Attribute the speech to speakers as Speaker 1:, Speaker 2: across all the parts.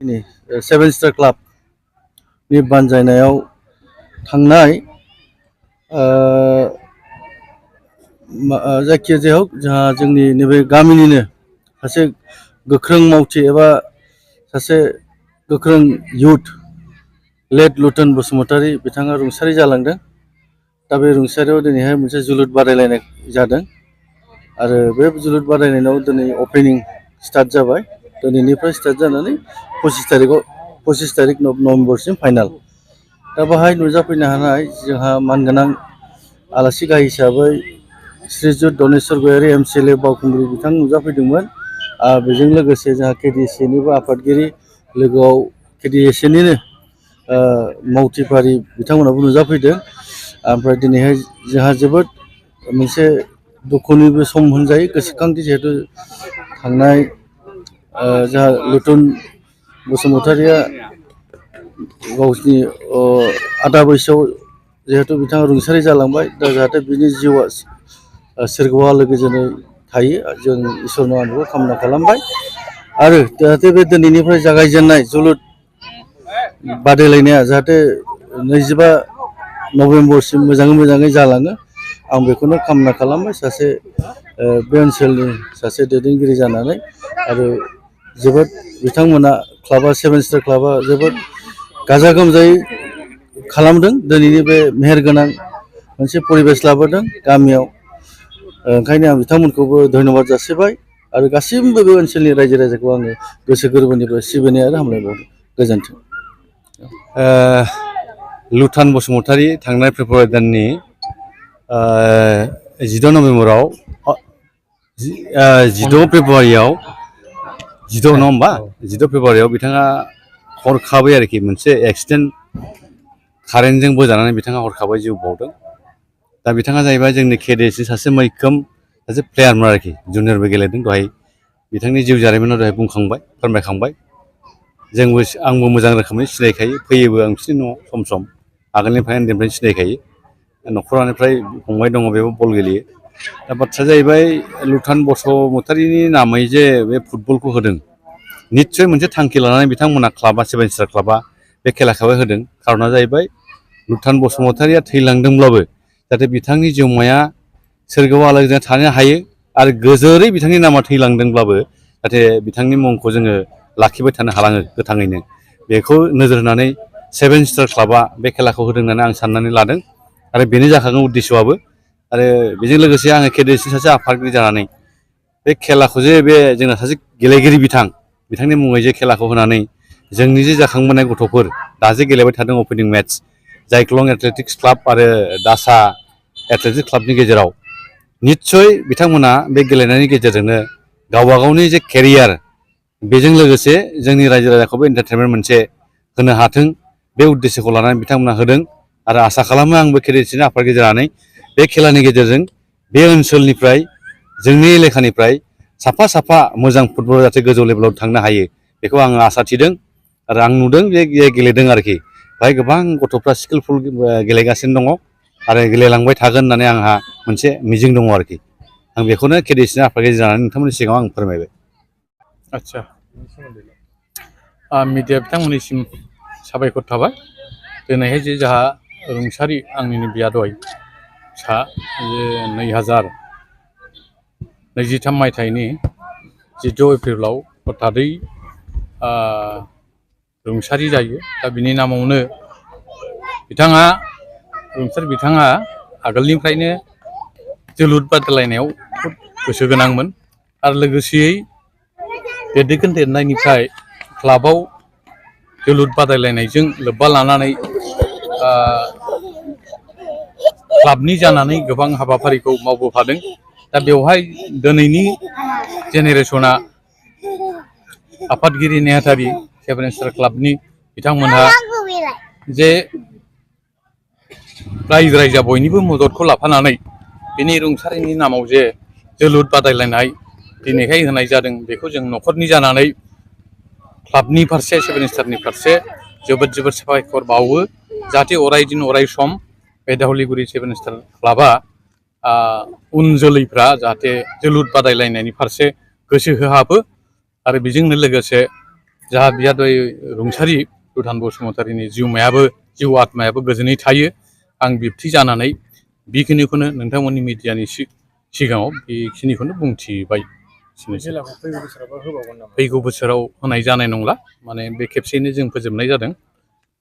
Speaker 1: Seven star club नि बानजायनायाव थांनाय जायखिजाया जोंहा जोंनि नैबे गामिनिनो सासे गोख्रों मावथि एबा सासे गोख्रों युथ लेट लुथन बसुमतारी बिथाङा रुंसारि जालांदों। दा बे रुंसारियाव दिनैहाय मोनसे जोलुर बादायलायनाय जादों आरो बे जोलुर बादायलायनायाव दिनै अपेनिं स्टार्ट जाबाय। दिनैनिफ्राय स्टार्ट जानानै 25 तारिख नभेम्बरसिम फाइनाल। दा बाहाय नुजाफैनो हानाय जोंहा मानगोनां आलासि गाहाय हिसाबै श्रीजुत दनेश्वर गयारि MCLA बावखुंग्रि बिथां नुजाफैदोंमोन। बेजों लोगोसे जोंहा KDSAनिबो आफादगिरि लोगोआव KDSAनिनो मावथिफारि बिथांमोनाबो नुजाफैदों। ओमफ्राय दिनैहाय जोंहा जोबोद मोनसे दुखुनिबो सम होनजायो, गोसोखांथि जिहेतु थांनाय जोंहा लुथुन बसुमतारिया गावसिनि आदा बैसोआव जिहेतु बिथाङा रुंसारि जालांबाय। दा जाहाथे बिनि जिउआ सोरगोआव आलो गोजोनै थायो, जों इसोरनाव आं बेखौ कामना खालामबाय। आरो जाहाथे बे दिनैनिफ्राय जागायजेननाय जोलुर बादायलायनाया जाहाथे 25 नभेम्बरसिम मोजाङै जालाङो, आं बेखौनो कामना खालामबाय सासे बे ओनसोलनि सासे दैदेनगिरि जानानै। आरो जोबोद बिथांमोना क्लाबा सेभेन स्टार क्लाबा जोबोद गाजा गोमजायै खालामदों। दिनैनि बे मेहेरगोनां मोनसे परिबेस लाबोदों गामियाव। ओंखायनो आं बिथांमोनखौबो धन्यबाद जासिबाय आरो गासिबो बे ओनसोलनि रायजो राजाखौ आङो गोसो गोरबोनिफ्राय सिबिनाय आरो हामलायबावदों। गोजोन्थों।
Speaker 2: लुथान बसुमतारी थांनाय फेब्रुवारि दाननि 16 नभेम्बराव 16 फेब्रुवारियाव 16 नङा होमबा 16 फेब्रुवारियाव बिथाङा हरखाबै आरोखि मोनसे एक्सिडेन्ट कारेन्टजों बोजानानै बिथाङा हरखाबै जिउ बावदों। दा बिथाङा जाहैबाय जोंनि KDSA सासे मैखोम सासे प्लेयारमोन आरोखि, जुनियरबो गेलेदों। दहाय बिथांनि जिउ जारिमिनाव दहाय बुंखांबाय, फोरमायखांबाय। आंबो मोजां रोखोमै सिनायखायो, फैयोबो आं बिसोरनि न'आव सम सम, आगोलनिफ्राय उन्दैनिफ्रायनो सिनायखायो। न'खरानिफ्राय फंबाय दङ, बेबो बल गेलेयो। दा बाथ्राया जाहैबाय लुथान बसुमतारीनि नामै जे बे फुटबलखौ होदों, निस्सय मोनसे थांखि लानानै बिथांमोना क्लाबा सेभेन स्टार क्लाबा बे खेलाखौहाय होदों। खारना जाहैबाय लुथान बसुमतारीया थैलांदोंब्लाबो जाहाथे बिथांनि जिउमाया सोरगोआव आलो गोजोनै थानो हायो आरो गोजोरै बिथांनि नामा थैलांदोंब्लाबो जाहाथे बिथांनि मुंखौ जोङो लाखिबाय थानो हालाङो गोथाङैनो। बेखौ नोजोर होनानै सेभेन स्टार क्लाबा बे खेलाखौ होदों होननानै आं साननानै लादों आरो बेनो जाखागोन उद्देश्यआबो। आरो बेजों लोगोसे आङो KDSA सासे आफादगिरि जानानै बे खेलाखौ जे बे जोंना सासे गेलेगिरि बिथांनि मुङै जे खेलाखौ होनानै जोंनि जे जाखांबोनाय गथ'फोर दा जे गेलेबाय थादों अपेनिं मेट्च जायख्लं एथलेटिक्स क्लाब आरो दासा एथलेटिक्स क्लाबनि गेजेराव, निस्सय बिथांमोना बे गेलेनायनि गेजेरजोंनो गावबा गावनि जे केरियार, बेजों लोगोसे जोंनि रायजो राजाखौबो एन्टारटेनमेन्ट मोनसे होनो हाथों, बे उद्देश्यखौ लानानै बिथांमोना होदों। आरो आसा खालामो आंबो KDSAनि आफादगिरि जानानै बे खेलानि गेजेरजों बे ओनसोलनिफ्राय, जोंनि एलेखानिफ्राय साफा साफा मोजां फुटबलार जाहाथे गोजौ लेभेलाव थांनो हायो, बेखौ आङो आसा थिदों। आरो आं नुदों जे गेलेदों आरोखि, बेहाय गोबां गथ'फ्रा स्किलफुल गेलेगासिनो दङ आरो गेलेलांबाय थागोन होननानै आंहा मोनसे मिजिं दङ आरोखि। आं बेखौनो KDSAनि आफादगिरि जानानै नोंथांमोननि सिगाङाव आं फोरमायबाय।
Speaker 3: आदसा, मिडिया बिथांमोननिसिम साबायखर थाबाय। दिनैहाय जे जोंहा रुंसारि आंनिनो बियादै फिसा जे 2023 मायथाइनि 16 एप्रिलाव हथादै रुंसारि जायो। दा बिनि नामावनो बिथाङा आगोलनिफ्रायनो जोलुर बादायलायनायाव खोब गोसो गोनांमोन आरो लोगोसेयै देरनायनिफ्राय क्लाबाव जोलुर बादायलायनायजों लोब्बा लानानै क्लाबनि जानानै गोबां हाबाफारिखौ मावबोफादों। दा बेवहाय दिनैनि जेनेरेसना आफादगिरि नेहाथारि सेभेन स्टार क्लाबनि बिथांमोनहा जे रायजो राजा बयनिबो मददखौ लाफानानै बिनि रुंसारिनि नामाव जे जोलुर बादायलायनाय दिनैहाय होनाय जादों, बेखौ जों न'खरनि जानानै क्लाबनि फारसे, सेभेन स्टारनि फारसे जोबोद साबायखर बावो। जाहाथे अरायदिन अराय सम बे धाउलिगुरि सेभेन स्टार क्लाबा उन जोलैफ्रा जाहाथे जोलुर बादायलायनायनि फारसे गोसो होहाबो आरो बेजोंनो लोगोसे जाहा बियादै रुंसारि लुथान बसुमतारीनि जिउ आत्मायाबो गोजोनै थायो आं बिब्दि जानानै बेखिनिखौनो नोंथांमोननि मिडियानि सिगाङाव बेखिनिखौनो बुंथिबाय। फैगौ बोसोराव होनाय जानाय नंला माने बे खेबसेयैनो जों फोजोबनाय जादों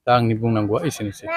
Speaker 3: दा आंनि बुंनांगौआ एसेनोसै।